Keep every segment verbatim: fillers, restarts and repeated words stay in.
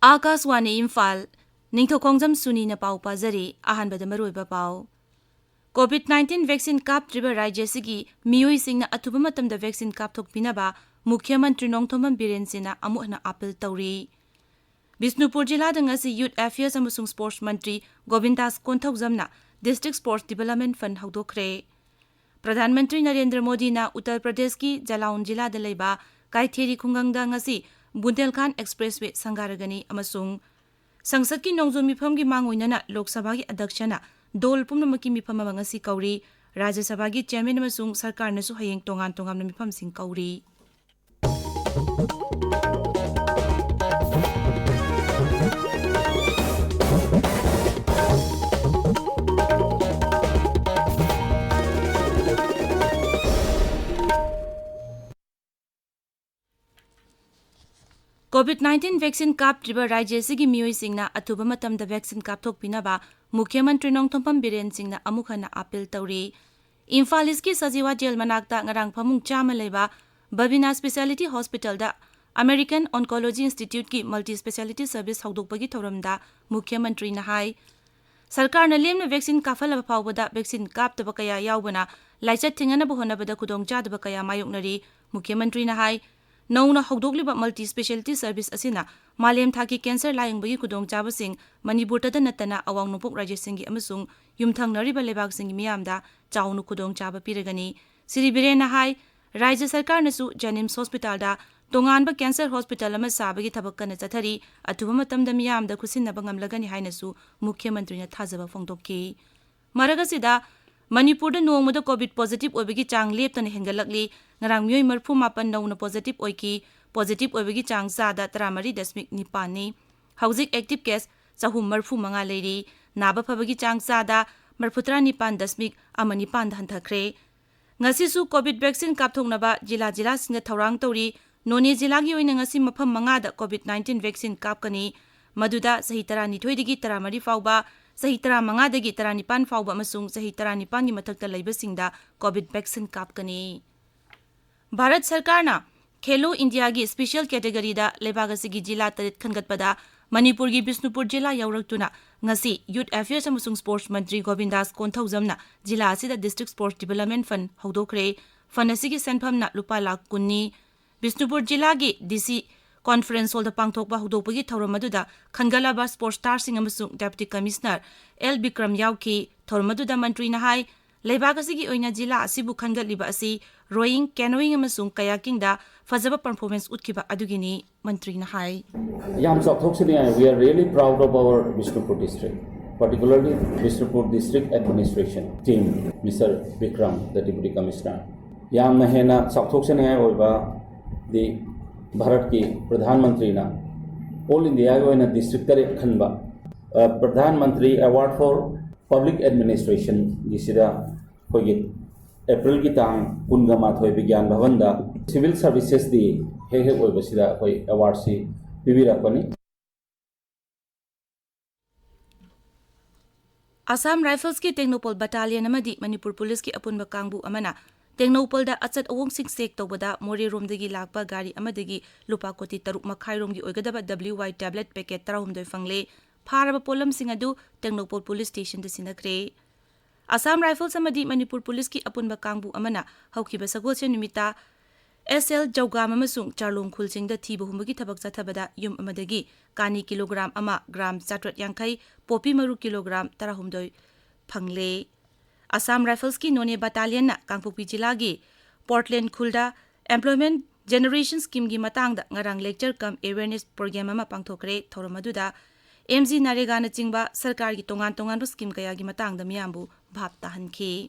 ꯑꯥꯀꯥꯁꯋꯥꯅꯤ ꯏꯝꯐꯥꯜ, ꯅꯤꯡꯊꯧꯈꯣꯡꯖꯝ ꯁꯨꯅꯤꯅ ꯄꯥꯎ ꯄꯥꯖꯔꯤ꯫ ꯑꯍꯥꯟꯕꯗ ꯃꯔꯨꯑꯣꯏꯕ ꯄꯥꯎ꯫ COVID nineteen vaccine ꯀꯥꯞꯇ꯭ꯔꯤꯕ ꯔꯥꯖ꯭ꯌ ꯑꯁꯤꯒꯤ ꯃꯤꯑꯣꯏꯁꯤꯡꯅ ꯑꯊꯨꯕ ꯃꯇꯝꯗ vaccine ꯀꯥꯞꯊꯣꯛꯄꯤꯅꯕ ꯃꯨꯈ꯭ꯌ ꯃꯟꯇ꯭ꯔꯤ ꯅꯣꯡꯊꯣꯝꯕꯝ ꯕꯤꯔꯦꯟ ꯁꯤꯡꯅ ꯑꯃꯨꯛ ꯍꯟꯅ appeal ꯇꯧꯔꯤ꯫ ꯕꯤꯁꯅꯨꯄꯨꯔ ꯖꯤꯂꯥꯗ ꯉꯁꯤ Youth Affairs ꯑꯃꯁꯨꯡ Sports ꯃꯟꯇ꯭ꯔꯤ ꯒꯣꯕꯤꯟꯗꯥꯁ ꯀꯣꯟꯊꯧꯖꯝꯅ District Sports Development Fund ꯍꯧꯗꯣꯛꯈ꯭ꯔꯦ꯫ Pradhan Mantri Narendra ꯃꯣꯗꯤꯅ ꯎꯠꯇꯔ ꯄ꯭ꯔꯗꯦꯁꯀꯤ ꯖꯂꯥꯎꯟ ꯖꯤꯂꯥꯗ ꯂꯩꯕ ꯀꯥꯏꯊꯦꯔꯤ ꯈꯨꯡꯒꯪꯗ ꯉꯁꯤ ꯕꯨꯟꯗꯦꯜꯈꯥꯟ Expressway ꯁꯪꯒꯥꯔꯒꯅꯤ ꯑꯃꯁꯨꯡ ꯁꯪꯁꯠꯀꯤ ꯅꯣꯡꯖꯨ ꯃꯤꯐꯝꯒꯤ ꯃꯥꯡꯑꯣꯏꯅꯅ ꯂꯣꯛ ꯁꯚꯥꯒꯤ ꯑꯗ꯭ꯌꯛꯁꯅ ꯗꯣꯜ ꯄꯨꯝꯅꯃꯛꯀꯤ ꯃꯤꯐꯝ ꯑꯃ ꯉꯁꯤ ꯀꯧꯔꯤ꯫ ꯔꯥꯖ꯭ꯌ ꯁꯚꯥꯒꯤ chairman ꯑꯃꯁꯨꯡ ꯁꯔꯀꯥꯔꯅꯁꯨ ꯍꯌꯦꯡ ꯇꯣꯉꯥꯟ ꯇꯣꯉꯥꯟꯕ ꯃꯤꯐꯝꯁꯤꯡ ꯀꯧꯔꯤ꯫ COVID nineteen vaccine ꯀꯥꯞꯇ꯭ꯔꯤꯕ ꯔꯥꯖ꯭ꯌ ꯑꯁꯤꯒꯤ ꯃꯤꯑꯣꯏꯁꯤꯡꯅ ꯑꯊꯨꯕ ꯃꯇꯝꯗ vaccine ꯀꯥꯞꯊꯣꯛꯄꯤꯅꯕ ꯃꯨꯈ꯭ꯌ ꯃꯟꯇ꯭ꯔꯤ ꯅꯣꯡꯊꯣꯝꯕꯝ ꯕꯤꯔꯦꯟ ꯁꯤꯡꯅ ꯑꯃꯨꯛ ꯍꯟꯅ appeal ꯇꯧꯔꯤ꯫ ꯏꯝꯐꯥꯜ ꯏꯁꯀꯤ ꯁꯖꯤꯋꯥ ꯖꯦꯜ ꯃꯅꯥꯛꯇ ꯉꯔꯥꯡ ꯐꯃꯨꯡ ꯆꯥꯝꯃ ꯂꯩꯕ ꯕꯕꯤꯅꯥ Speciality Hospitalꯗ American Oncology Instituteꯀꯤ multi speciality service ꯍꯧꯗꯣꯛꯄꯒꯤ ꯊꯧꯔꯝꯗ ꯃꯨꯈ꯭ꯌ ꯃꯟꯇ꯭ꯔꯤꯅ ꯍꯥꯏ, ꯁꯔꯀꯥꯔꯅ ꯂꯦꯝꯅ vaccine ꯀꯥꯞꯍꯜꯂꯕ ꯐꯥꯎꯕꯗ vaccine ꯀꯥꯞꯇꯕ ꯀꯌꯥ ꯌꯥꯎꯕꯅ ꯂꯥꯏꯆꯠ ꯊꯤꯡꯅꯅꯕ ꯍꯣꯠꯅꯕꯗ ꯈꯨꯗꯣꯡꯆꯥꯗꯕ ꯀꯌꯥ ꯃꯥꯌꯣꯛꯅꯔꯤ꯫ ꯃꯨꯈ꯭ꯌ ꯃꯟꯇ꯭ꯔꯤꯅ ꯍꯥꯏ, ꯅꯧꯅ ꯍꯧꯗꯣꯛꯂꯤꯕ multi speciality service ꯑꯁꯤꯅ ꯃꯥꯂꯦꯝ ꯊꯥꯛꯀꯤ cancer ꯂꯥꯌꯦꯡꯕꯒꯤ ꯈꯨꯗꯣꯡꯆꯥꯕꯁꯤꯡ ꯃꯅꯤꯄꯨꯔꯗꯇ ꯅꯠꯇꯅ ꯑꯋꯥꯡ ꯅꯣꯡꯄꯣꯛ ꯔꯥꯖ꯭ꯌꯁꯤꯡꯒꯤ ꯑꯃꯁꯨꯡ ꯌꯨꯝꯊꯪꯅꯔꯤꯕ ꯂꯩꯕꯥꯛꯁꯤꯡꯒꯤ ꯃꯤꯌꯥꯝꯗ ꯆꯥꯎꯅ ꯈꯨꯗꯣꯡꯆꯥꯕ ꯄꯤꯔꯒꯅꯤ꯫ ꯁ꯭ꯔꯤ ꯕꯤꯔꯦꯟꯅ ꯍꯥꯏ, ꯔꯥꯖ꯭ꯌ ꯁꯔꯀꯥꯔꯅꯁꯨ JNIMS Hospitalꯗ ꯇꯣꯉꯥꯟꯕ cancer hospital ꯑꯃ ꯁꯥꯕꯒꯤ ꯊꯕꯛ ꯀꯟꯅ ꯆꯠꯊꯔꯤ꯫ ꯑꯊꯨꯕ ꯃꯇꯝꯗ ꯃꯤꯌꯥꯝꯗ ꯈꯨꯠꯁꯤꯟꯅꯕ ꯉꯝꯂꯒꯅꯤ ꯍꯥꯏꯅꯁꯨ ꯃꯨꯈ꯭ꯌ ꯃꯟꯇ꯭ꯔꯤꯅ ꯊꯥꯖꯕ ꯐꯣꯡꯗꯣꯛꯈꯤ꯫ ꯃꯔꯛ ꯑꯁꯤꯗ, ꯃꯅꯤꯄꯨꯔꯗ ꯅꯣꯡꯃꯗ COVID positive ꯑꯣꯏꯕꯒꯤ ꯆꯥꯡ ꯂꯦꯞꯇꯅ ꯍꯦꯟꯒꯠꯂꯛꯂꯤ꯫ ꯉꯔꯥꯡ ꯃꯤꯑꯣꯏ ꯃꯔꯤꯐꯨ ꯃꯥꯄꯟ ꯅꯧꯅ positive ꯑꯣꯏꯈꯤ꯫ Positive ꯑꯣꯏꯕꯒꯤ ꯆꯥꯡ ꯆꯥꯗ ꯇꯔꯥꯃꯔꯤ ꯗꯁꯃꯤꯛ ꯅꯤꯄꯥꯟꯅꯤ꯫ ꯍꯧꯖꯤꯛ active case ꯆꯍꯨꯝ ꯃꯔꯤꯐꯨ ꯃꯉꯥ ꯂꯩꯔꯤ꯫ ꯅꯥꯕ ꯐꯕꯒꯤ ꯆꯥꯡ ꯆꯥꯗ ꯃꯔꯤꯐꯨꯇꯔꯥ ꯅꯤꯄꯥꯟ ꯗꯁꯃꯤꯛ ꯑꯃ ꯅꯤꯄꯥꯟꯗ ꯍꯟꯊꯈ꯭ꯔꯦ꯫ ꯉꯁꯤꯁꯨ COVID vaccine ꯀꯥꯞꯊꯣꯛꯅꯕ ꯖꯤꯂꯥ ꯖꯤꯂꯥꯁꯤꯡꯗ ꯊꯧꯔꯥꯡ ꯇꯧꯔꯤ꯫ ꯅꯣꯅꯦ ꯖꯤꯂꯥꯒꯤ ꯑꯣꯏꯅ ꯉꯁꯤ ꯃꯐꯝ ꯃꯉꯥꯗ COVID nineteen vaccine ꯀꯥꯞꯀꯅꯤ꯫ ꯃꯗꯨꯗ ꯆꯍꯤ ꯇꯔꯥꯅꯤꯊꯣꯏꯗꯒꯤ ꯇꯔꯥꯃꯔꯤ ꯐꯥꯎꯕ, ꯆꯍꯤ ꯇꯔꯥꯃꯉꯥꯗꯒꯤ ꯇꯔꯥꯅꯤꯄꯥꯟ ꯐꯥꯎꯕ ꯑꯃꯁꯨꯡ ꯆꯍꯤ ꯇꯔꯥꯅꯤꯄꯥꯟꯒꯤ ꯃꯊꯛꯇ ꯂꯩꯕꯁꯤꯡꯗ COVID vaccine ꯀꯥꯞꯀꯅꯤ꯫ ꯚꯥꯔꯠ ꯁꯔꯀꯥꯔꯅ ꯈꯦꯂꯣ ꯏꯟꯗꯤꯌꯥꯒꯤ special category ꯗ ꯂꯩꯕꯥꯛ ꯑꯁꯤꯒꯤ ꯖꯤꯂꯥ ꯇꯔꯦꯠ ꯈꯟꯒꯠꯄꯗ ꯃꯅꯤꯄꯨꯔꯒꯤ ꯕꯤꯁꯅꯨꯄꯨꯔ ꯖꯤꯂꯥ ꯌꯥꯎꯔꯛꯇꯨꯅ ꯉꯁꯤ Youth Affairs ꯑꯃꯁꯨꯡ Sports ꯃꯟꯇ꯭ꯔꯤ ꯒꯣꯕꯤꯟꯗꯥꯁ ꯀꯣꯟꯊꯧꯖꯝꯅ ꯖꯤꯂꯥ ꯑꯁꯤꯗ District Sports Development Fund ꯍꯧꯗꯣꯛꯈ꯭ꯔꯦ꯫ Fund ꯑꯁꯤꯒꯤ ꯁꯦꯟꯐꯝꯅ ꯂꯨꯄꯥ ꯂꯥꯈ ꯀꯨꯟꯅꯤ꯫ ꯕꯤꯁꯅꯨꯄꯨꯔ ꯖꯤꯂꯥꯒꯤ DC Conference Hall ꯗ ꯄꯥꯡꯊꯣꯛꯄ ꯍꯧꯗꯣꯛꯄꯒꯤ ꯊꯧꯔꯝ ꯑꯗꯨꯗ ꯈꯟꯒꯠꯂꯕ sports star ꯁꯤꯡ ꯑꯃꯁꯨꯡ Deputy Commissioner ꯑꯦꯜ ꯕꯤꯀ꯭ꯔꯝ ꯌꯥꯎꯈꯤ꯫ ꯊꯧꯔꯝ ꯑꯗꯨꯗ ꯃꯟꯇ꯭ꯔꯤꯅ ꯍꯥꯏ, ꯂꯩꯕꯥꯛ ꯑꯁꯤꯒꯤ ꯑꯣꯏꯅ ꯖꯤꯂꯥ ꯑꯁꯤꯕꯨ ꯈꯟꯒꯠꯂꯤꯕ ꯑꯁꯤ rowing, canoeing ꯑꯃꯁꯨꯡ kayaking ꯗ ꯐꯖꯕ performance ꯎꯠꯈꯤꯕ ꯑꯗꯨꯒꯤꯅꯤ, ꯃꯟꯇ꯭ꯔꯤꯅ ꯍꯥꯏ꯫ ꯌꯥꯝ ꯆꯥꯎꯊꯣꯛꯆꯅꯤꯡꯉꯥꯏ, we are really proud of our Bishnupur district, particularly Bishnupur district administration team, Mister Bikram, the Deputy Commissioner꯫ ꯌꯥꯝꯅ ꯍꯦꯟꯅ ꯆꯥꯎꯊꯣꯛꯆꯅꯤꯡꯉꯥꯏ ꯑꯣꯏꯕꯗꯤ ꯚꯥꯔꯠꯀꯤ ꯄ꯭ꯔꯙꯥꯟ ꯃꯟꯇ꯭ꯔꯤꯅ all India ꯒꯤ ꯑꯣꯏꯅ district ꯇꯔꯦꯠ ꯈꯟꯕ, ꯑ, Pradhan Mantri Award for Public Administration ꯒꯤꯁꯤꯗ ꯑꯩꯈꯣꯏꯒꯤ ꯑꯦꯄ꯭ꯔꯤꯜꯒꯤ ꯇꯥꯡ ꯀꯨꯟꯒ ꯃꯥꯊꯣꯏ ꯕꯤꯒ꯭ꯌꯥꯟ ꯚꯕꯟꯗ Civil Services Day ꯍꯦꯛ ꯍꯦꯛ ꯑꯣꯏꯕꯁꯤꯗ ꯑꯩꯈꯣꯏ award ꯁꯤ ꯄꯤꯕꯤꯔꯛꯄꯅꯤ꯫ ꯑꯁꯥꯝ ꯔꯥꯏꯐꯜꯁꯀꯤ ꯇꯦꯡꯅꯧꯄꯜ ꯕꯠꯇꯥꯂꯤꯌꯟ ꯑꯃꯗꯤ ꯃꯅꯤꯄꯨꯔ ꯄꯨꯂꯤꯁꯀꯤ ꯑꯄꯨꯟꯕ ꯀꯥꯡꯕꯨ ꯑꯃꯅ ꯇꯦꯡꯅꯧꯄꯜꯗ ꯑꯆꯠ ꯑꯋꯣꯡꯁꯤꯡ check ꯇꯧꯕꯗ ꯃꯣꯔꯦꯔꯣꯝꯗꯒꯤ ꯂꯥꯛꯄ ꯒꯥꯔꯤ ꯑꯃꯗꯒꯤ ꯂꯨꯄꯥ ꯀꯣꯇꯤ ꯇꯔꯨꯛ ꯃꯈꯥꯏ ꯔꯣꯝꯒꯤ ꯑꯣꯏꯒꯗꯕ W Y tablet packet ꯇꯔꯥꯍꯨꯝꯗꯣꯏ ꯐꯪꯂꯦ꯫ ꯐꯥꯔꯕ ꯄꯣꯠꯂꯝꯁꯤꯡ ꯑꯗꯨ ꯇꯦꯡꯅꯧꯄꯜ ꯄꯨꯂꯤꯁ ꯁ꯭ꯇꯦꯁꯟꯗ ꯁꯤꯟꯅꯈ꯭ꯔꯦ꯫ ꯑꯁꯥꯝ ꯔꯥꯏꯐꯜꯁ ꯑꯃꯗꯤ ꯃꯅꯤꯄꯨꯔ ꯄꯨꯂꯤꯁꯀꯤ ꯑꯄꯨꯟꯕ ꯀꯥꯡꯕꯨ ꯑꯃꯅ ꯍꯧꯈꯤꯕ ꯁꯒꯣꯜꯁꯦꯟ ꯅꯨꯃꯤꯠꯇ ꯑꯦꯁ ꯑꯦꯜ ꯖꯧꯒꯥꯝ ꯑꯃꯁꯨꯡ ꯆꯥꯔꯂꯣꯡ ꯈꯨꯜꯁꯤꯡꯗ ꯊꯤꯕ ꯍꯨꯝꯕꯒꯤ ꯊꯕꯛ ꯆꯠꯊꯕꯗ ꯌꯨꯝ ꯑꯃꯗꯒꯤ ꯀꯥꯅꯤ ꯀꯤꯂꯣꯒ꯭ꯔꯥꯝ ꯑꯃ, ꯒ꯭ꯔꯥꯝ ꯆꯥꯇ꯭ꯔꯦꯠ ꯌꯥꯡꯈꯩ, ꯄꯣꯄꯤ ꯃꯔꯨ ꯀꯤꯂꯣꯒ꯭ꯔꯥꯝ ꯇꯔꯥꯍꯨꯝꯗꯣꯏ ꯐꯪꯂꯦ꯫ ꯑꯁꯥꯝ ꯔꯥꯏꯐꯜꯁꯀꯤ ꯅꯣꯅꯦ ꯕꯠꯇꯥꯂꯤꯌꯟꯅ ꯀꯥꯡꯄꯣꯛꯄꯤ ꯖꯤꯂꯥꯒꯤ ꯄꯣꯔꯇꯂꯦꯟ ꯈꯨꯜꯗ Employment Generation Scheme ꯒꯤ ꯃꯇꯥꯡꯗ ꯉꯔꯥꯡ lecture cum awareness program ꯑꯃ ꯄꯥꯡꯊꯣꯛꯈ꯭ꯔꯦ꯫ ꯊꯧꯔꯝ ꯑꯗꯨꯗ ꯑꯦꯝ ꯖꯤ ꯅꯔꯦꯒꯥꯅꯆꯤꯡꯕ ꯁꯔꯀꯥꯔꯒꯤ ꯇꯣꯉꯥꯟ ꯇꯣꯉꯥꯟꯕ scheme ꯀꯌꯥꯒꯤ ꯃꯇꯥꯡꯗ ꯃꯤꯌꯥꯝꯕꯨ ꯚꯥꯞ ꯇꯥꯍꯟꯈꯤ꯫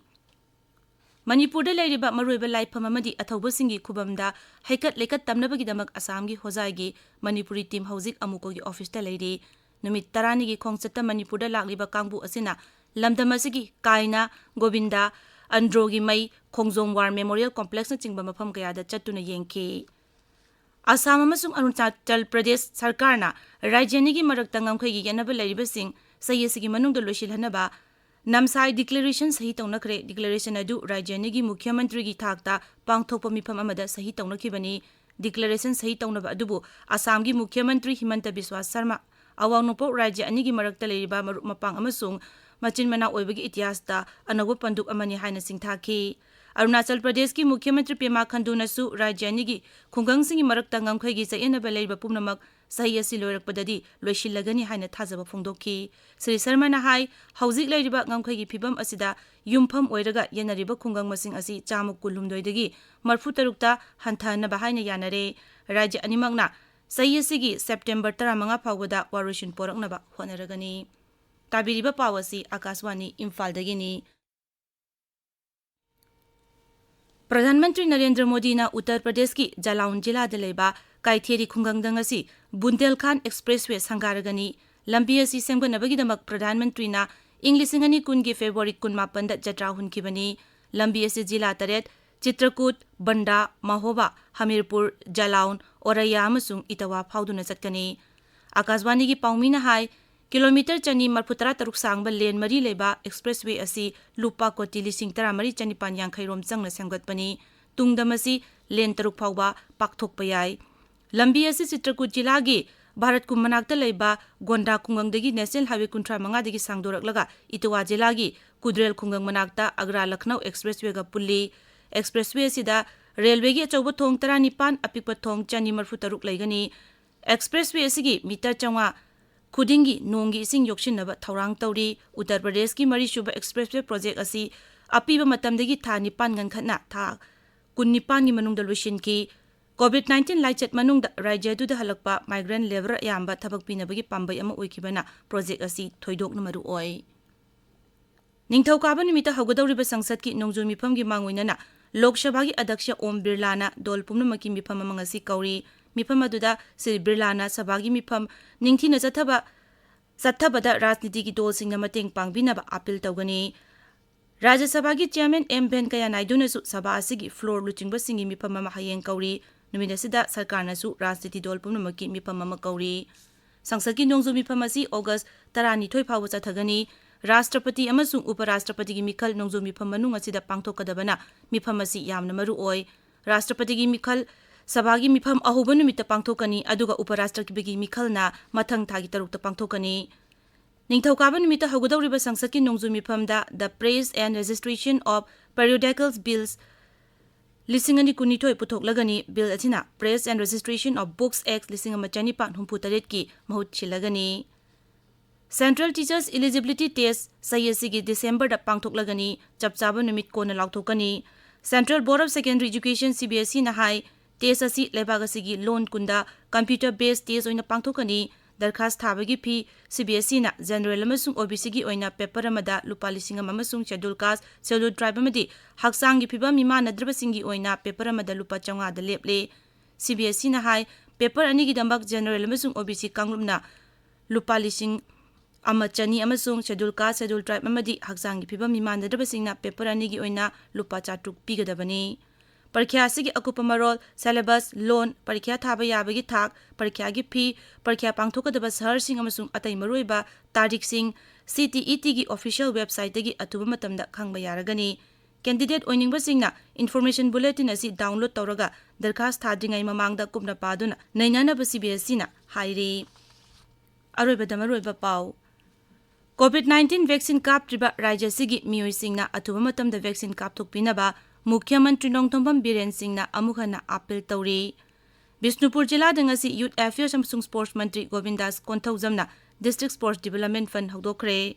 ꯃꯅꯤꯄꯨꯔꯗ ꯂꯩꯔꯤꯕ ꯃꯔꯨꯑꯣꯏꯕ ꯂꯥꯏꯐꯝ ꯑꯃꯗꯤ ꯑꯊꯧꯕꯁꯤꯡꯒꯤ ꯈꯨꯕꯝꯗ ꯍꯩꯀꯠ ꯂꯩꯀꯠ ꯇꯝꯅꯕꯒꯤꯗꯃꯛ ꯑꯁꯥꯝꯒꯤ ꯍꯣꯖꯥꯏꯒꯤ ꯃꯅꯤꯄꯨꯔꯤ team ꯍꯧꯖꯤꯛ ꯑꯃꯨꯛꯀꯣꯒꯤ office ꯇ ꯂꯩꯔꯤ꯫ ꯅꯨꯃꯤꯠ ꯇꯔꯥꯅꯤꯒꯤ ꯈꯣꯡꯆꯠꯇ ꯃꯅꯤꯄꯨꯔꯗ ꯂꯥꯛꯂꯤꯕ ꯀꯥꯡꯕꯨ ꯑꯁꯤꯅ ꯂꯝꯗꯝ ꯑꯁꯤꯒꯤ ꯀꯥꯏꯅ, ꯒꯣꯕꯤꯟꯗ, ꯑꯟꯗ꯭ꯔꯣꯒꯤ ꯃꯩ, ꯈꯣꯡꯖꯣꯝ War Memorial Complex ꯅꯆꯤꯡꯕ ꯃꯐꯝ ꯀꯌꯥꯗ ꯆꯠꯇꯨꯅ ꯌꯦꯡꯈꯤ꯫ ꯑꯁꯥꯝ ꯑꯃꯁꯨꯡ ꯑꯔꯨꯅꯥꯆꯜ ꯄ꯭ꯔꯗꯦꯁ ꯁꯔꯀꯥꯔꯅ ꯔꯥꯖ꯭ꯌ ꯑꯅꯤꯒꯤ ꯃꯔꯛꯇ ꯉꯝꯈꯩꯒꯤ ꯌꯦꯠꯅꯕ ꯂꯩꯔꯤꯕꯁꯤꯡ ꯆꯍꯤ ꯑꯁꯤꯒꯤ ꯃꯅꯨꯡꯗ ꯂꯣꯏꯁꯤꯜꯍꯟꯅꯕ ꯅꯝꯁꯥꯏ declaration ꯁꯍꯤ ꯇꯧꯅꯈ꯭ꯔꯦ꯫ Declaration ꯑꯗꯨ ꯔꯥꯖ꯭ꯌ ꯑꯅꯤꯒꯤ ꯃꯨꯈ꯭ꯌ ꯃꯟꯇ꯭ꯔꯤꯒꯤ ꯊꯥꯛꯇ ꯄꯥꯡꯊꯣꯛꯄ ꯃꯤꯐꯝ ꯑꯃꯗ ꯁꯍꯤ ꯇꯧꯅꯈꯤꯕꯅꯤ꯫ Declaration ꯁꯍꯤ ꯇꯧꯅꯕ ꯑꯗꯨꯕꯨ ꯑꯁꯥꯝꯒꯤ ꯃꯨꯈ꯭ꯌ ꯃꯟꯇ꯭ꯔꯤ ꯍꯤꯃꯟꯇ ꯕꯤꯁ꯭ꯋꯥ ꯁꯔꯃ, ꯑꯋꯥꯡ ꯅꯣꯡꯄꯣꯛ ꯔꯥꯖ꯭ꯌ ꯑꯅꯤꯒꯤ ꯃꯔꯛꯇ ꯂꯩꯔꯤꯕ ꯃꯔꯨꯞ ꯃꯄꯥꯡ ꯑꯃꯁꯨꯡ ꯃꯆꯤꯟ ꯃꯅꯥꯎ ꯑꯣꯏꯕꯒꯤ ꯏꯇꯤꯍꯥꯁꯇ ꯑꯅꯧꯕ ꯄꯟꯗꯨꯞ ꯑꯃꯅꯤ ꯍꯥꯏꯅ ꯁꯤꯡꯊꯥꯈꯤ꯫ ꯑꯔꯨꯅꯥꯆꯜ ꯄ꯭ꯔꯗꯦꯁꯀꯤ ꯃꯨꯈ꯭ꯌ ꯃꯟꯇ꯭ꯔꯤ ꯄꯦꯃꯥ ꯈꯟꯗꯨꯅꯁꯨ ꯔꯥꯖ꯭ꯌ ꯑꯅꯤꯒꯤ ꯈꯨꯡꯒꯪꯁꯤꯡꯒꯤ ꯃꯔꯛꯇ ꯉꯝꯈꯩꯒꯤ ꯆꯌꯦꯠꯅꯕ ꯂꯩꯔꯤꯕ ꯄꯨꯝꯅꯃꯛ ꯆꯍꯤ ꯑꯁꯤ ꯂꯣꯏꯔꯛꯄꯗꯗꯤ ꯂꯣꯏꯁꯤꯜꯂꯒꯅꯤ ꯍꯥꯏꯅ ꯊꯥꯖꯕ ꯐꯣꯡꯗꯣꯛꯈꯤ꯫ ꯁ꯭ꯔꯤ ꯁꯔꯃꯅ ꯍꯥꯏ, ꯍꯧꯖꯤꯛ ꯂꯩꯔꯤꯕ ꯉꯝꯈꯩꯒꯤ ꯐꯤꯕꯝ ꯑꯁꯤꯗ ꯌꯨꯝꯐꯝ ꯑꯣꯏꯔꯒ ꯌꯦꯟꯅꯔꯤꯕ ꯈꯨꯡꯒꯪ ꯃꯁꯤꯡ ꯑꯁꯤ ꯆꯥꯝꯃ ꯀꯨꯟꯍꯨꯝꯗꯣꯏꯗꯒꯤ ꯃꯔꯤꯐꯨ ꯇꯔꯨꯛꯇ ꯍꯟꯊꯍꯟꯅꯕ ꯍꯥꯏꯅ ꯌꯥꯅꯔꯦ꯫ ꯔꯥꯖ꯭ꯌ ꯑꯅꯤꯃꯛꯅ ꯆꯍꯤ ꯑꯁꯤꯒꯤ ꯁꯦꯞꯇꯦꯝꯕꯔ ꯇꯔꯥꯃꯉꯥ ꯐꯥꯎꯕꯗ ꯋꯥꯔꯣꯏꯁꯤꯟ ꯄꯣꯔꯛꯅꯕ ꯍꯣꯠꯅꯔꯒꯅꯤ꯫ ꯇꯥꯕꯤꯔꯤꯕ ꯄꯥꯎ ꯑꯁꯤ ꯑꯀꯥꯁꯋꯥꯅꯤ ꯏꯝꯐꯥꯜꯗꯒꯤꯅꯤ꯫ ꯄ꯭ꯔꯙꯥꯟ ꯃꯟꯇ꯭ꯔꯤ ꯅꯔꯦꯟꯗ꯭ꯔ ꯃꯣꯗꯤꯅ ꯎꯠꯇꯔ ꯄ꯭ꯔꯗꯦꯁꯀꯤ ꯖꯂꯥꯎꯟ ꯖꯤꯂꯥꯗ ꯂꯩꯕ ꯀꯥꯏꯊꯦꯔꯤ ꯈꯨꯡꯒꯪꯗ ꯉꯁꯤ ꯕꯨꯟꯗꯦꯜꯈꯥꯟ ꯑꯦꯛꯁꯄ꯭ꯔꯦꯁꯋꯦ ꯁꯪꯒꯥꯔꯒꯅꯤ꯫ ꯂꯝꯕꯤ ꯑꯁꯤ ꯁꯦꯝꯒꯠꯅꯕꯒꯤꯗꯃꯛ ꯄ꯭ꯔꯙꯥꯟ ꯃꯟꯇ꯭ꯔꯤꯅ ꯏꯪ ꯂꯤꯁꯤꯡ ꯑꯅꯤ ꯀꯨꯟꯒꯤ ꯐꯦꯕ꯭ꯔꯨꯋꯥꯔꯤ ꯀꯨꯟꯃꯥꯄꯟꯗ ꯖꯇ꯭ꯔꯥ ꯍꯨꯟꯈꯤꯕꯅꯤ꯫ ꯂꯝꯕꯤ ꯑꯁꯤ ꯖꯤꯂꯥ ꯇꯔꯦꯠ, ꯆꯤꯇ꯭ꯔꯀꯨꯠ, ꯕꯟꯗꯥ, ꯃꯍꯣꯕꯥ, ꯍꯃꯤꯔꯄꯨꯔ, ꯖꯂꯥꯎꯟ, ꯑꯣꯔꯩꯌꯥ ꯑꯃꯁꯨꯡ ꯏꯇꯋꯥ ꯐꯥꯎꯗꯨꯅ ꯆꯠꯀꯅꯤ꯫ ꯑꯀꯥꯁꯕꯥꯅꯤꯒꯤ ꯄꯥꯎꯃꯤꯅ ꯍꯥꯏ, ꯀꯤꯂꯣꯃꯤꯇꯔ ꯆꯅꯤ ꯃꯔꯤꯐꯨ ꯇꯔꯥ ꯇꯔꯨꯛ ꯁꯥꯡꯕ ꯂꯦꯟ ꯃꯔꯤ ꯂꯩꯕ ꯑꯦꯛꯁꯄ꯭ꯔꯦꯁꯋꯦ ꯑꯁꯤ ꯂꯨꯄꯥ ꯀꯣꯇꯤ ꯂꯤꯁꯤꯡ ꯇꯔꯥꯃꯔꯤ ꯆꯅꯤꯄꯥꯟ ꯌꯥꯡꯈꯩ ꯔꯣꯝ ꯆꯪꯅ ꯁꯦꯝꯒꯠꯄꯅꯤ꯫ ꯇꯨꯡꯗ ꯃꯁꯤ ꯂꯦꯟ ꯇꯔꯨꯛ ꯐꯥꯎꯕ ꯄꯥꯛꯊꯣꯛꯄ ꯌꯥꯏ꯫ ꯂꯝꯕꯤ ꯑꯁꯤ ꯆꯤꯇ꯭ꯔꯀꯨꯠ ꯖꯤꯂꯥꯒꯤ ꯚꯥꯔꯠꯀꯨꯝ ꯃꯅꯥꯛꯇ ꯂꯩꯕ ꯒꯣꯟꯗꯥ ꯈꯨꯡꯒꯪꯗꯒꯤ ꯅꯦꯁꯅꯦꯜ ꯍꯥꯏꯋꯦ ꯀꯨꯟꯊ꯭ꯔꯥ ꯃꯉꯥꯗꯒꯤ ꯁꯥꯡꯗꯣꯔꯛꯂꯒ ꯏꯇꯋꯥ ꯖꯤꯂꯥꯒꯤ ꯀꯨꯗ꯭ꯔꯦꯜ ꯈꯨꯡꯒꯪ ꯃꯅꯥꯛꯇ ꯑꯒ꯭ꯔꯥ ꯂꯈꯅꯧ ꯑꯦꯛꯁꯄ꯭ꯔꯦꯁꯋꯦꯒ ꯄꯨꯜꯂꯤ꯫ ꯑꯦꯛꯁꯄ꯭ꯔꯦꯁꯋꯦ ꯑꯁꯤꯗ ꯔꯦꯜꯋꯦꯒꯤ ꯑꯆꯧꯕ ꯊꯣꯡ ꯇꯔꯥꯅꯤꯄꯥꯟ, ꯑꯄꯤꯛꯄ ꯊꯣꯡ ꯆꯅꯤ ꯃꯔꯤꯐꯨ ꯇꯔꯨꯛ ꯂꯩꯒꯅꯤ꯫ ꯑꯦꯛꯁꯄ꯭ꯔꯦꯁꯋꯦ ꯑꯁꯤꯒꯤ ꯃꯤꯇꯔ ꯆꯥꯝꯃꯉꯥ ꯈꯨꯗꯤꯡꯒꯤ ꯅꯣꯡꯒꯤ ꯏꯁꯤꯡ ꯌꯣꯛꯁꯤꯟꯅꯕ ꯊꯧꯔꯥꯡ ꯇꯧꯔꯤ꯫ ꯎꯠꯇꯔ ꯄ꯭ꯔꯗꯦꯁꯀꯤ ꯃꯔꯤꯁꯨꯕ ꯑꯦꯛꯁꯄ꯭ꯔꯦꯁꯋꯦ ꯄ꯭ꯔꯣꯖꯦꯛ ꯑꯁꯤ ꯑꯄꯤꯕ ꯃꯇꯝꯗꯒꯤ ꯊꯥ ꯅꯤꯄꯥꯟ ꯉꯟꯈꯠꯅ ꯊꯥ ꯀꯨꯟꯅꯤꯄꯥꯟꯒꯤ ꯃꯅꯨꯡꯗ ꯂꯣꯏꯁꯤꯟꯈꯤ꯫ ꯀꯣꯚꯤꯗ ꯅꯥꯏꯟꯇꯤꯟ ꯂꯥꯏꯆꯠ ꯃꯅꯨꯡꯗ ꯔꯥꯖ꯭ꯌ ꯑꯗꯨꯗ ꯍꯜꯂꯛꯄ migrant labour ꯑꯌꯥꯝꯕ ꯊꯕꯛ ꯄꯤꯅꯕꯒꯤ ꯄꯥꯝꯕꯩ ꯑꯃ ꯑꯣꯏꯈꯤꯕꯅ ꯄ꯭ꯔꯣꯖꯦꯛ ꯑꯁꯤ ꯊꯣꯏꯗꯣꯛꯅ ꯃꯔꯨ ꯑꯣꯏ꯫ ꯅꯤꯡꯊꯧꯀꯥꯕ ꯅꯨꯃꯤꯠꯇ ꯍꯧꯒꯗꯧꯔꯤꯕ ꯁꯪꯁꯠꯀꯤ ꯅꯣꯡꯖꯨ ꯃꯤꯐꯝꯒꯤ ꯃꯥꯡꯑꯣꯏꯅꯅ ꯂꯣꯛ ꯁꯚꯥꯒꯤ ꯑꯗ꯭ꯌꯛꯁ ꯑꯣꯝ ꯕꯤꯔꯂꯥꯅ ꯗꯣꯜ ꯄꯨꯝꯅꯃꯛꯀꯤ ꯃꯤꯐꯝ ꯑꯃ ꯉꯁꯤ ꯀꯧꯔꯤ꯫ ꯃꯤꯐꯝ ꯑꯗꯨꯗ ꯁ꯭ꯔꯤ ꯕꯤꯔꯂꯥꯅ ꯁꯚꯥꯒꯤ ꯃꯤꯐꯝ ꯅꯤꯡꯊꯤꯅ ꯆꯠꯊꯕ, ꯆꯠꯊꯕꯗ ꯔꯥꯖꯅꯤꯇꯤꯒꯤ ꯗꯣꯜꯁꯤꯡꯅ ꯃꯇꯦꯡ ꯄꯥꯡꯕꯤꯅꯕ ꯑꯥꯄꯤꯜ ꯇꯧꯒꯅꯤ꯫ ꯔꯥꯖ꯭ꯌ ꯁꯚꯥꯒꯤ ꯆꯤꯌꯥꯔꯃꯦꯟ ꯑꯦꯝ ꯚꯦꯟꯀꯌꯥ ꯅꯥꯏꯗꯨꯅꯁꯨ ꯁꯚꯥ ꯑꯁꯤꯒꯤ ꯐ꯭ꯂꯣꯔ ꯂꯨꯆꯤꯡꯕꯁꯤꯡꯒꯤ ꯃꯤꯐꯝ ꯑꯃ ꯍꯌꯦꯡ ꯀꯧꯔꯤ꯫ ꯅꯨꯃꯤꯠ ꯑꯁꯤꯗ ꯁꯔꯀꯥꯔꯅꯁꯨ ꯔꯥꯖꯅꯤꯇꯤ ꯗꯣꯜ ꯄꯨꯝꯅꯃꯛꯀꯤ ꯃꯤꯐꯝ ꯑꯃ ꯀꯧꯔꯤ꯫ ꯁꯪꯁꯠꯀꯤ ꯅꯣꯡꯖꯨ ꯃꯤꯐꯝ ꯑꯁꯤ ꯑꯣꯒꯁ ꯇꯔꯥꯅꯤꯊꯣꯏ ꯐꯥꯎꯕ ꯆꯠꯊꯒꯅꯤ꯫ ꯔꯥꯁꯇ꯭ꯔꯄꯇꯤ ꯑꯃꯁꯨꯡ ꯎꯄ ꯔꯥꯁꯇ꯭ꯔꯄꯇꯤꯒꯤ ꯃꯤꯈꯜ ꯅꯣꯡꯖꯨ ꯃꯤꯐꯝ ꯃꯅꯨꯡ ꯑꯁꯤꯗ ꯄꯥꯡꯊꯣꯛꯀꯗꯕꯅ ꯃꯤꯐꯝ ꯑꯁꯤ ꯌꯥꯝꯅ ꯃꯔꯨ ꯑꯣꯏ꯫ ꯔꯥꯁꯇ꯭ꯔꯄꯇꯤꯒꯤ ꯃꯤꯈꯜ ꯁꯚꯥꯒꯤ ꯃꯤꯐꯝ ꯑꯍꯧꯕ ꯅꯨꯃꯤꯠꯇ ꯄꯥꯡꯊꯣꯛꯀꯅꯤ, ꯑꯗꯨꯒ ꯎꯄ ꯔꯥꯁꯇ꯭ꯔꯄꯇꯤꯒꯤ ꯃꯤꯈꯜꯅ ꯃꯊꯪ ꯊꯥꯒꯤ ꯇꯔꯨꯛꯇ ꯄꯥꯡꯊꯣꯛꯀꯅꯤ꯫ ꯅꯤꯡꯊꯧꯀꯥꯕ ꯅꯨꯃꯤꯠꯇ ꯍꯧꯒꯗꯧꯔꯤꯕ ꯁꯪꯁꯠꯀꯤ ꯅꯣꯡꯖꯨ ꯃꯤꯐꯝꯗ The Press and Registration of Periodicals Bills ꯂꯤꯁꯤꯡ ꯑꯅꯤ ꯀꯨꯟꯅꯤꯊꯣꯏ ꯄꯨꯊꯣꯛꯂꯒꯅꯤ꯫ ꯕꯤꯜ ꯑꯁꯤꯅ Press and Registration of Books Act ꯂꯤꯁꯤꯡ ꯑꯃ ꯆꯅꯤꯄꯥꯟ ꯍꯨꯝꯐꯨ ꯇꯔꯦꯠꯀꯤ ꯃꯍꯨꯠ ꯁꯤꯜꯂꯒꯅꯤ꯫ Central Teachers Eligibility Test ꯆꯍꯤ ꯑꯁꯤꯒꯤ ꯗꯤꯁꯦꯝꯕꯔꯗ ꯄꯥꯡꯊꯣꯛꯂꯒꯅꯤ꯫ ꯆꯞ ꯆꯥꯕ ꯅꯨꯃꯤꯠ ꯀꯣꯟꯅ ꯂꯥꯎꯊꯣꯛꯀꯅꯤ꯫ Central Board of Secondary Education, C B S E ꯅ ꯍꯥꯏ, ꯇꯦꯁ ꯑꯁꯤ ꯂꯩꯕꯥꯛ ꯑꯁꯤꯒꯤ ꯂꯣꯟ ꯀꯨꯟꯗ computer based test ꯑꯣꯏꯅ ꯄꯥꯡꯊꯣꯛꯀꯅꯤ꯫ ꯗꯔꯈꯥꯁ ꯊꯥꯕꯒꯤ ꯐꯤ C B S E ꯅ ꯖꯦꯅꯔꯦꯜ ꯑꯃꯁꯨꯡ O B C ꯒꯤ ꯑꯣꯏꯅ ꯄꯦꯄꯔ ꯑꯃꯗ ꯂꯨꯄꯥ ꯂꯤꯁꯤꯡ ꯑꯃ ꯑꯃꯁꯨꯡ ꯁꯦꯗꯨꯜ ꯀꯥꯁ, ꯁꯦꯗꯨꯜ ꯇ꯭ꯔꯥꯏꯕ ꯑꯃꯗꯤ ꯍꯛꯆꯥꯡꯒꯤ ꯐꯤꯕꯝ ꯃꯤꯃꯥꯟꯅꯗ꯭ꯔꯕꯁꯤꯡꯒꯤ ꯑꯣꯏꯅ ꯄꯦꯄꯔ ꯑꯃꯗ ꯂꯨꯄꯥ ꯆꯥꯝꯃꯉꯥꯗ ꯂꯦꯞꯂꯦ꯫ C B S E ꯅ ꯍꯥꯏ, ꯄꯦꯄꯔ ꯑꯅꯤꯒꯤꯗꯃꯛ ꯖꯦꯅꯔꯦꯜ ꯑꯃꯁꯨꯡ O B C ꯀꯥꯡꯂꯨꯞꯅ ꯂꯨꯄꯥ ꯂꯤꯁꯤꯡ ꯑꯃ ꯆꯅꯤ ꯑꯃꯁꯨꯡ ꯁꯦꯗꯨꯜ ꯀꯥꯁ, ꯁꯦꯗꯨꯜ ꯇ꯭ꯔꯥꯏꯕ ꯑꯃꯗꯤ ꯍꯛꯆꯥꯡꯒꯤ ꯐꯤꯕꯝ ꯃꯤꯃꯥꯟꯅꯗ꯭ꯔꯕꯁꯤꯡꯅ ꯄꯦꯄꯔ ꯑꯅꯤꯒꯤ ꯑꯣꯏꯅ ꯂꯨꯄꯥ ꯆꯥꯇ꯭ꯔꯨꯛ ꯄꯤꯒꯗꯕꯅꯤ꯫ ꯄꯔꯤꯈ꯭ꯌꯥ ꯑꯁꯤꯒꯤ ꯑꯀꯨꯞꯄ ꯃꯔꯣꯜ, ꯁꯦꯂꯦꯕꯁ, ꯂꯣꯟ, ꯄꯔꯤꯈ꯭ꯌꯥ ꯊꯥꯕ ꯌꯥꯕꯒꯤ ꯊꯥꯛ, ꯄꯔꯤꯈ꯭ꯌꯥꯒꯤ ꯐꯤ, ꯄꯔꯤꯈ꯭ꯌꯥ ꯄꯥꯡꯊꯣꯛꯀꯗꯕ ꯁꯍꯔꯁꯤꯡ ꯑꯃꯁꯨꯡ ꯑꯇꯩ ꯃꯔꯨꯑꯣꯏꯕ ꯇꯥꯔꯤꯛꯁꯤꯡ C T E T ꯒꯤ official website ꯇꯒꯤ ꯑꯊꯨꯕ ꯃꯇꯝꯗ ꯈꯪꯕ ꯌꯥꯔꯒꯅꯤ꯫ Candidate ꯑꯣꯏꯅꯤꯡꯕꯁꯤꯡꯅ information bulletin ꯑꯁꯤ download ꯇꯧꯔꯒ ꯗꯔꯈꯥꯁ ꯊꯥꯗ꯭ꯔꯤꯉꯩ ꯃꯃꯥꯡꯗ ꯀꯨꯞꯅ ꯄꯥꯗꯨꯅ ꯅꯩꯅꯅꯕ C B S E ꯅ ꯍꯥꯏꯔꯤ꯫ ꯑꯔꯣꯏꯕꯗ ꯃꯔꯨꯑꯣꯏꯕ ꯄꯥꯎ꯫ COVID nineteen vaccine ꯀꯥꯞꯇ꯭ꯔꯤꯕ ꯔꯥꯖ꯭ꯌ ꯑꯁꯤꯒꯤ ꯃꯤꯑꯣꯏꯁꯤꯡꯅ ꯑꯊꯨꯕ ꯃꯇꯝꯗ vaccine ꯀꯥꯞꯊꯣꯛꯄꯤꯅꯕ ꯃꯨꯈ꯭ꯌ ꯃꯟꯇ꯭ꯔꯤ ꯅꯣꯡꯊꯣꯝꯕꯝ ꯕꯤꯔꯦꯟ ꯁꯤꯡꯅ ꯑꯃꯨꯛ ꯍꯟꯅ appeal ꯇꯧꯔꯤ꯫ ꯕꯤꯁꯅꯨꯄꯨꯔ ꯖꯤꯂꯥꯗ ꯉꯁꯤ Youth Affairs ꯑꯃꯁꯨꯡ Sports ꯃꯟꯇ꯭ꯔꯤ ꯒꯣꯕꯤꯟꯗꯥꯁ ꯀꯣꯟꯊꯧꯖꯝꯅ District Sports Development Fund ꯍꯧꯗꯣꯛꯈ꯭ꯔꯦ꯫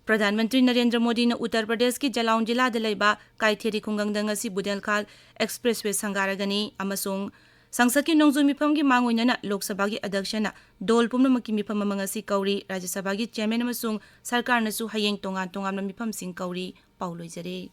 Pradhan Mantri Narendra ꯃꯣꯗꯤꯅ ꯎꯠꯇꯔ ꯄ꯭ꯔꯗꯦꯁꯀꯤ ꯖꯂꯥꯎꯟ ꯖꯤꯂꯥꯗ ꯂꯩꯕ ꯀꯥꯏꯊꯦꯔꯤ ꯈꯨꯡꯒꯪꯗ ꯉꯁꯤ ꯕꯨꯗꯦꯜꯈꯥꯜ Expressway ꯁꯪꯒꯥꯔꯒꯅꯤ ꯑꯃꯁꯨꯡ ꯁꯪꯁꯠꯀꯤ ꯅꯣꯡꯖꯨ ꯃꯤꯐꯝꯒꯤ ꯃꯥꯡꯑꯣꯏꯅꯅ ꯂꯣꯛ ꯁꯚꯥꯒꯤ ꯑꯗ꯭ꯌꯛꯁꯅ ꯗꯣꯜ ꯄꯨꯝꯅꯃꯛꯀꯤ ꯃꯤꯐꯝ ꯑꯃ ꯉꯁꯤ ꯀꯧꯔꯤ꯫ ꯔꯥꯖ꯭ꯌ ꯁꯚꯥꯒꯤ ꯆꯤꯌꯔꯃꯦꯟ ꯑꯃꯁꯨꯡ ꯁꯔꯀꯥꯔꯅꯁꯨ ꯍꯌꯦꯡ ꯇꯣꯉꯥꯟ ꯇꯣꯉꯥꯟꯕ ꯃꯤꯐꯝꯁꯤꯡ ꯀꯧꯔꯤ꯫ ꯄꯥꯎ ꯂꯣꯏꯖꯔꯦ꯫